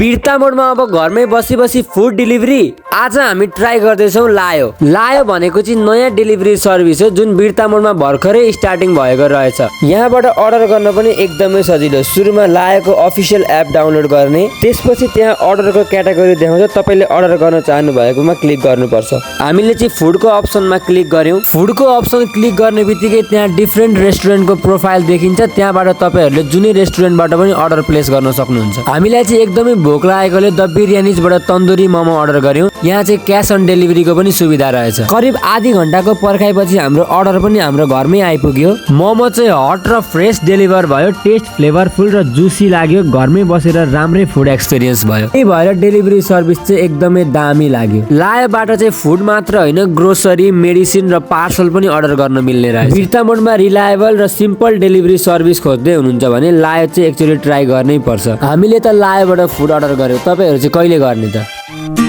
बिर्ता मोडमा अब घरमै बसी बसी फुड डेलिभरी आज हामी ट्राई गर्दैछौँ लायो भनेको चाहिँ नयाँ डेलिभरी सर्भिस हो जुन बिर्ता मोडमा भर्खरै स्टार्टिङ भएको रहेछ। यहाँबाट अर्डर गर्न पनि एकदमै सजिलो। सुरुमा लायोको अफिसियल एप डाउनलोड गर्ने, त्यसपछि त्यहाँ अर्डरको क्याटेगोरी देखाउँछ। तपाईले अर्डर गर्न चाहनु भएकोमा क्लिक गर्नुपर्छ। हामीले चाहिँ फुडको अप्सनमा क्लिक गर्यौं। फुडको अप्सन क्लिक गर्ने बित्तिकै त्यहाँ डिफ्रेन्ट रेस्टुरेन्टको प्रोफाइल देखिन्छ। त्यहाँबाट तपाईहरुले जुनै रेस्टुरेन्टबाट पनि अर्डर प्लेस गर्न सक्नुहुन्छ। हामीलाई चाहिँ एकदमै भोक लागेकोले द बिरयानीजबाट तन्दुरी मोमो अर्डर गर्यौं। यहाँ चाहिँ क्याश अन डेलिभरीको पनि सुविधा रहेछ। करिब आधी घण्टाको पर्खाइपछि हाम्रो अर्डर पनि हाम्रो घरमै आइपुग्यो। मोमो चाहिँ हट र फ्रेश डेलिभर भयो। टेस्ट फ्लेभरफुल र जुसी लाग्यो। घरमै बसेर राम्रै फुड एक्सपिरियन्स भयो। त्यही भएर डेलिभरी सर्भिस चाहिँ एकदमै दामी लाग्यो। लायोबाट चाहिँ फुड मात्र होइन, ग्रोसरी, मेडिसिन र पार्सल पनि अर्डर गर्न मिल्ने रहेछ। बिर्ता मोडमा रिलायबल र सिम्पल डेलिभरी सर्भिस खोज्दै हुनुहुन्छ भने लायो चाहिँ एकचोटि ट्राई गर्नै पर्छ। हामीले त लायोबाट फुड अर्डर गर्यौं। तपाईहरु चाहिँ कहिले गर्ने त?